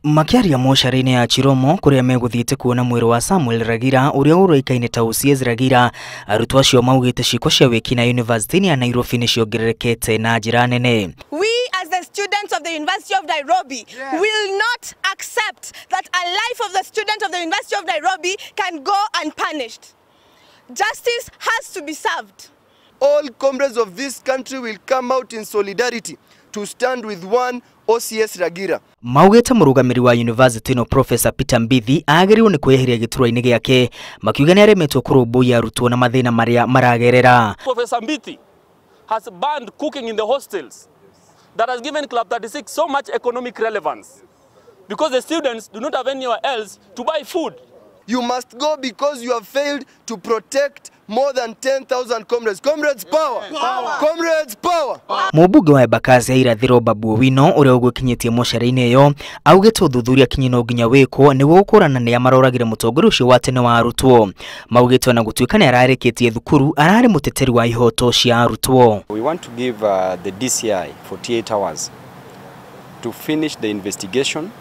Makiaria mocarĩ-inĩ ya Chiromo kũrĩa megũthiĩte kuona mwĩrĩ wa Samuel Ragira ũrĩa ũroĩkaine ta OCS Ragira, arutwo acio maugĩte ciĩko cia wĩkinaĩ yunivasĩtĩ-inĩ ya Nairobi nĩ ciongererekete na njĩra nene. We as the students of the University of Nairobi will not accept that a life of the student of the University of Nairobi can go unpunished. Justice has to be served. All comrades of this country will come out in solidarity to stand with one OCS Ragira. Maugĩte mũrũgamĩrĩri wa university no Professor Peter Mbithi agĩrĩirwo nĩ kwĩyeheria gĩturwa-inĩ gĩake, makiuga nĩ aremetwo kũrũmbũiya arutwo na mathĩna marĩa maragerera. Professor Mbithi has banned cooking in the hostels that has given Club 36 so much economic relevance because the students do not have anywhere else to buy food. You must go because you have failed to protect more than 10,000 comrades. Comrades power! Power! Comrades power! Mũmbunge wa Embakasi ya Irathĩro Babu Owino ũrĩa ũgwĩkinyĩtie mocarĩ-inĩ ĩyo augĩte ũthuthuria kinyi no nginya wĩkwo nĩguo gũkũrana nĩa maroragire mũtongoria ũcio wa tene wa arutwo. Maugĩte ona gũtuĩka nĩ ararĩkĩtie thukuru ararĩ mũteteri wa ihoto cia arutwo. We want to give the DCI 48 hours to finish the investigation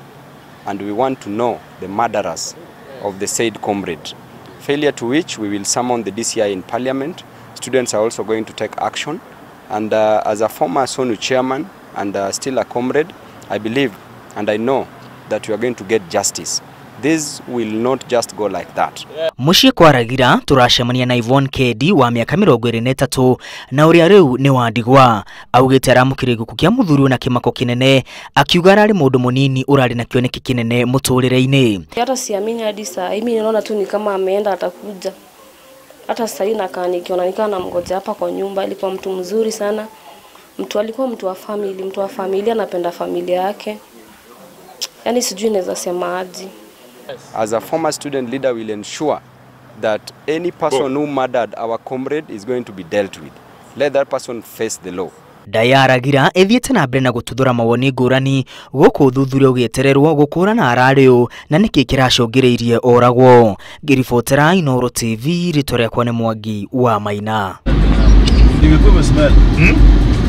and we want to know the murderers of the said comrade. Failure to which we will summon the DCI in parliament. Students are also going to take action. And as a former SONU chairman and still a comrade, I believe and I know that we are going to get justice. This will not just go like that. Mũciĩ kwa Ragira tũracemania na Yvonne Kedi wa mĩaka 23 na ũrĩa rĩu nĩ wa ndigwa. Augĩte aramũkĩra gĩkuũ kĩa mũthuri na kĩmako kĩnene, akiuga ararĩ mũndũ mũnini ũrarĩ na kĩoneki kĩnene mũtũrĩre-inĩ. Hata siamini hadi saa hii, mimi naona tu ni kama ameenda atakuja. Hata sasa hivi nakaa nikiona nikaa namngoja hapa kwa nyumba. Alikuwa mtu mzuri sana. Mtu alikuwa mtu wa family, mtu wa familia, anapenda familia yake. Yaani sijui naweza sema aje. As a former student leader, we'll ensure that any person who murdered our comrade is going to be dealt with. Let that person face the law. Ndaya Ragira ĩthiĩte na mbere na gũtuthũra mawoni ngũrani gũkũ ũthuthuria ũgĩetererwo gũkũrana ararĩ ũ na nĩkĩ kĩracũngĩrĩirie oragwo. Ngĩribotera Inooro TV, rĩtwa rĩakwa nĩ Mwangi wa Maina.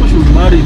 Should marry.